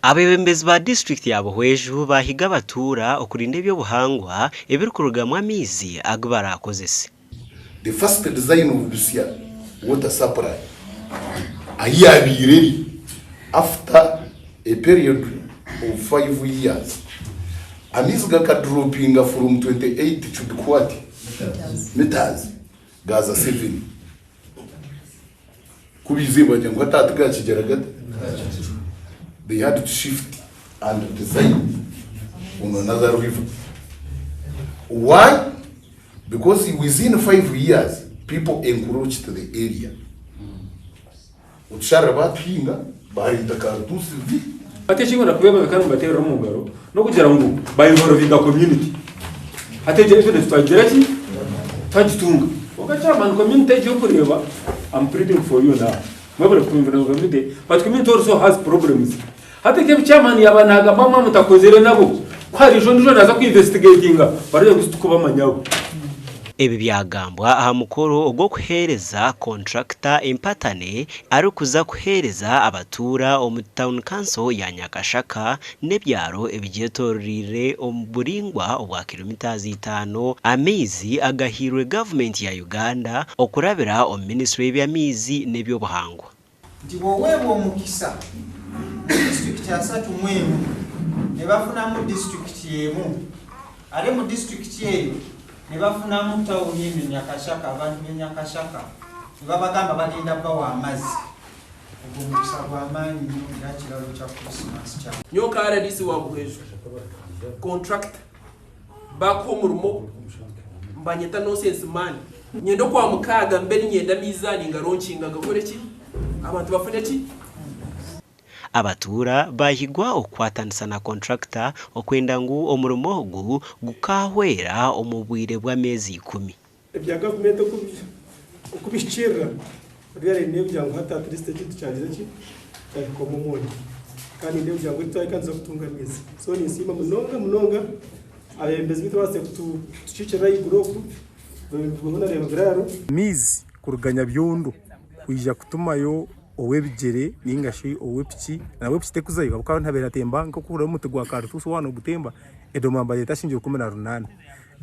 Abeebembezi ba disiturikiti ya Buhweju baahiga abatuura okurinda eby'obuhangwa ebirikurugamu amaizi agu baraakozese. The first design of Busia water supply ahi yabaire eri after a period of 5 years amaizi gakadropinga from 28 cubic what? Meters gaaza 7. Ku baizire bagira ngu hati aha tigakigyera gata? They had to shift and design on another river. Why? Because within 5 years people encroached the area. Otusharira batuhinga bareeta karituusi vi. Hati ekingwenda kubeebaza kandi mbateerere omu ngaro n'okugira ngu ba involvinga community. Hati egyo evidence twagigira ki? Twagitunga. Kwonka chairman community egyo orikureeba I'm pleading for you now. Mwebare ku involvinga community but community also has problems. Hati nk'ebi chairman yaaba naagamba mwaba mutakozire nabo, ku hariija ondiijo naaza ku investigatinga baragira ngu titukubamanyaho. Ebi byagambwa aha mukoro ogw'okuheereza kontrakita empatane arikuza kuheereza abatuura omu tauni kanso ya Nyakashaka n'ebyaro ebigyetoororeire omu buraingwa obwa kiromitazi itaano amaizi agahairwe gavumenti ya Uganda okurabira omu minisitule y'eby'amaizi n'eby'obuhangwa. Nti bw'oweebwa omukisa mu disitulikiti 31 ne bafunamu disitulikiti emu ate mu disitulikiti eyo ne bafunamu tawuni eno Nyakashaka, abantu b'e Nyakashaka ne babagamba bagenda bawa amazzi, ogwo mukisa gwa maanyi nnyo era kirabo kya Christmas kya. Nyowe nka RDC wa Buhweju, contractor, baakuha omurimo nibanyeta nonsense man. Nyenda Okwamukaaga mbe niinyenda amaizi aha ningaronkinga gakore ki? Abantu bafune ki? Abatuura baahigwa okukwatanisa na kontrakita okwenda ngu omurimo ogu gukaahwera omu bwire bw'ameezi ikumi. Ebya gavumenti oku bihikiirira buriya nindeeba kugira ngu hati at least ekintu kyagira ki kyahikwamu omwonyo kandi nindeeba kugira ngu twahika nituza kutunga amaizi. So ninsiima munonga munonga abeebembezi baitu ababaasize kutukiikirira ahaiguru oku nareeba Biraaro. Amaizi kuruga Nyabyondo kwija kutumayo ow'ebigyere nainga shi ow'epiki, nabwo epiki terikuzayo ahabw'okuba naabaire natemba nk'oku omuti gwa karituusi waaba nogutemba edomora nibagyeta shiringi 18.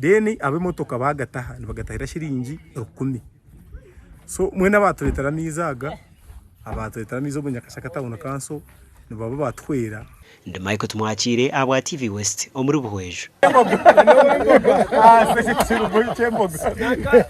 Then ab'emotoka baagataha nibagatahira shiringi 1000. So mbwenu abaatureetera amaizi aga, abaatureetera amaizi omu Nyakashaka Town Council nibaba baatuhwera. Ndi Michael Tumwakiire ahabwa TV West omuri Buhweju.